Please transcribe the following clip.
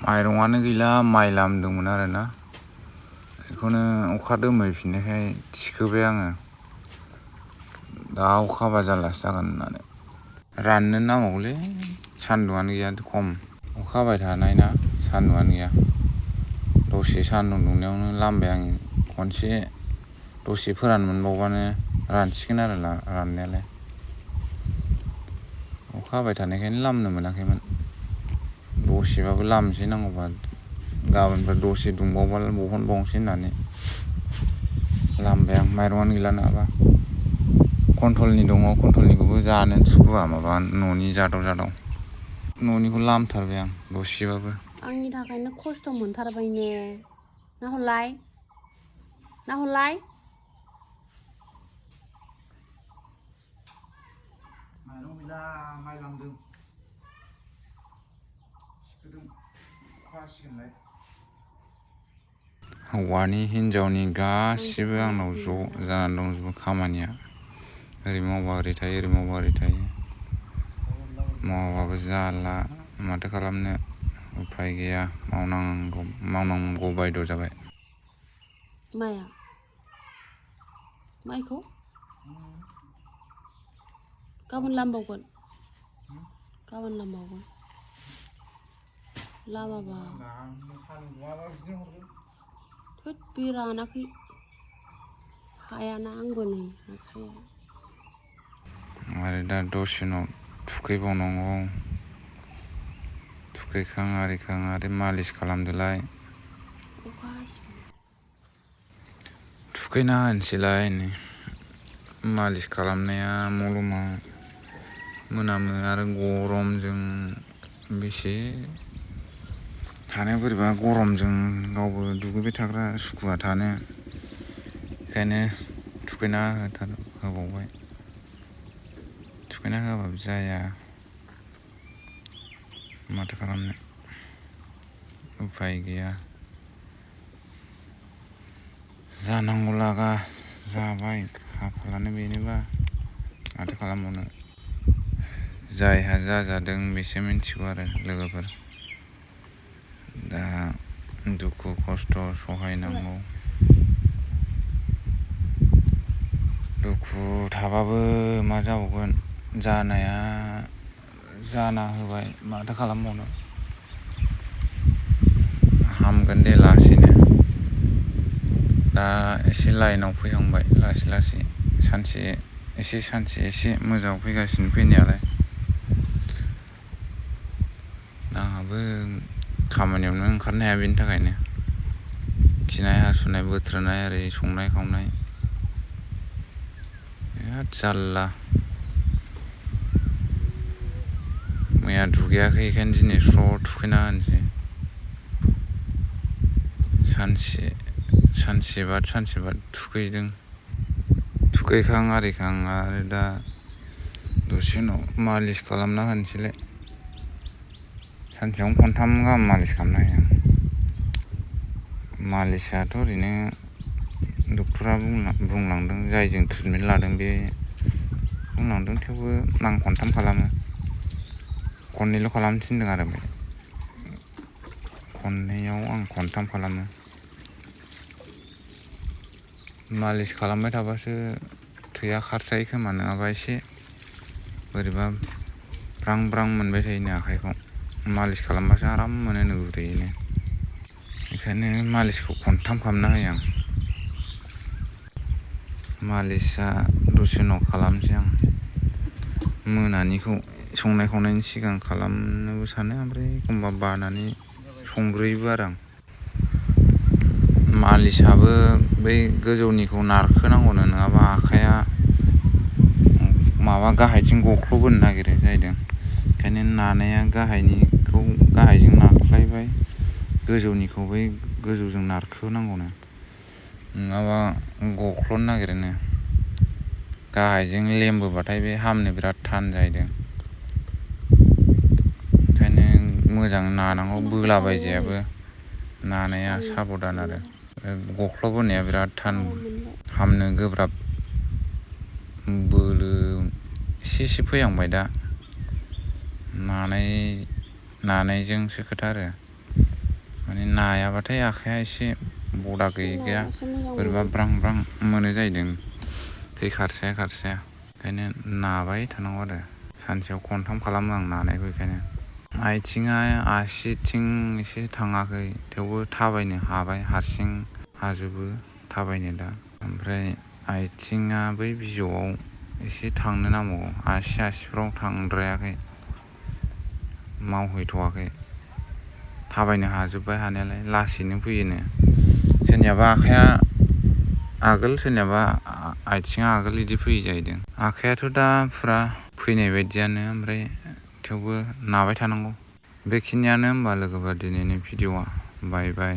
माइरंआनो गैला माइ लामदोंमोन आरोना बेखौनो अखा दोमैफिननायखाय थिखोबाय आङो दा अखा हाबा जारलासो जागोन होननानै राननो नांबावगौलै सान्दुंआनो गैया खम अखा हाबाय थानाय ना सान्दुंआनो गैया दसे सान्दुं दुंनायावनो लामबाय आङो खनसे दसे फोरान मोनबावबानो रानसिगोन आरो राननायालाय अखा हाबाय थानायखायनो लामनो मोनाखैमोन दसेबाबो लामनोसै नांगौबा गाबोनफोर दसे दुंबावबा बहनबावनोसै होननानै लामबाय आं माइरंआनो गैला नङाबा कन्ट्रलनि दङ कन्ट्रलनिखौबो जानो सुखुवा माबा न'नि जादाव न'निखौ लामथारबाय आं दसेबाबो आंनि थाखायनो खस्थ' मोनथारबाय ने नाहरलाय माइरं गैला माइ लामदों थिखोदों अखा हासिगोनलाय हौवानि हिनजावनि गासिबो आंनाव ज' जानानै दंजोबो खामानिया ओरै मावबा ओरै थायो ओरै मावबा ओरै थायो मावाबाबो जाला माथो खालामनो उफाय गैया मावनांगौ बायद' जाबाय माइखौ गाबोन लामबावगोन लामाबा बे रानाखै हायाना आंबो नै आखाइया आरो दा दसे उनाव थुखैबावनांगौ थुखैखां आरिखां आरो मालिस खालामदोलाय अखा हासिगोन थुखैना होनोसैलाय नै मालिस खालामनाया मलमा मोनामो आरो गरमजों बेसे थानो बोरैबा गरमजों गावबो दुगैबाय थाग्रा सुखुवा थानो ओंखायनो थुखैना होबावबाय थुखैना होआबाबो जाया माथो खालामनो उफाय गैया जानांगौ लागा जाबाय खाफालानो बेनोबा माथो खालामबावनो जायहा जाजादों बेसो मिन्थिगौ आरो लोगोफोर दा दुखु खस्थ' सहायनांगौ दुखु थाबाबो मा जाबावगोन जानाया जाना होबाय माथो खालामबावनो हामगोन दे लासैनो दा एसे लाइनाव फैहांबाय लासै सानसे एसे मोजाङाव फैगासिनो फैनायालाय आंहाबो खामानियावनो ओंखारनो हाया बेनि थाखायनो खिनाय हासुनाय बोथ्रोनाय ओरै संनाय खावनाय बिराद जारला मैया दुगैयाखै बेखायनो दिनै स्र' थुखैना होनोसै सानसे बाद थुखैदों थुखैखां आरिखां आरो दा दसे उनाव मालिस खालामना होनोसैलाय सानसेयावनो 3 गाहाम मालिस खालामना होयो आं मालिसाथ' ओरैनो डक्टरा बुंलांदों जायजों ट्रिटमेन्ट लादों बे बुंलांदों थेवबो आं 3 खालामो खननैल' खालामनो थिनदों आरो खननैयाव आं 3 खालामो मालिस खालामबाय थाबासो थैया खारसायो खोमा नङाबा एसे बोरैबा ब्रां मोनबाय थायोनो आखाइखौ मालिस खालामबासो आराम मोनो गुरैयैनो बेखायनो मालिसखौ 3 खालामना होयो आं मालिसा दसे उनाव खालामनोसै आं मोनानिखौ संनाय खावनायनि सिगां खालामनोबो सानो ओमफ्राय एखमबा बानानै संग्रोयोबो आरो आं मालिसाबो बै गोजौनिखौ नारखोनांगौनो नङाबा आखाइया माबा गाहायथिं गख्ल'बोनो नागिरो जाहैदों ओंखायनो नानाया गाहायजों नारख्लायबाय गोजौनिखौ बै गोजौजों नारखोनांगौनो नङाबा गख्ल'नो नागिरोनो गाहायजों लेमबोबाथाय बे हामनो बिराद थान जाहैदों ओंखायनो मोजां नानांगौ बोलाबायजायाबो नानाया साबधान आरो गख्ल'बोनाया बिराद थान हामनो गोब्राब बोलो एसे फैहांबाय दा नानायजोंसो खोथा आरो माने नायाबाथाय आखाइया एसे बदा गैया नायासो मोजां बोरैबा मोनो। ब्रां ब्रां मोनो जाहैदों थै खारसाया ओंखायनो नाबाय थानांगौ आरो सानसेयाव खनथाम खालामो आं नानायखौ बेखायनो आथिङा आसिथिं एसे थाङाखै थेवबो थाबायनो हाबाय हारसिं हाजोबो थाबायनो दा ओमफ्राय आथिङा बै बिजौआव एसे थांनो नांबावगौ आसिफ्राव थांद्रायाखै मावहैथ'वाखै थाबायनो हाजोब्बाय हानायालाय लासैनो फैयोनो सोरनियाबा आखाइया आगोल सोरनियाबा आथिङा आगोल बिदि फैयो जाहैदों आखाइयाथ' दा फुरा फैनाय बायदियानो ओमफ्राय थेवबो नाबाय थानांगौ बेखिनियानो होमबा लोगोफोर दिनैनि भिडिअ'आ बाय बाय।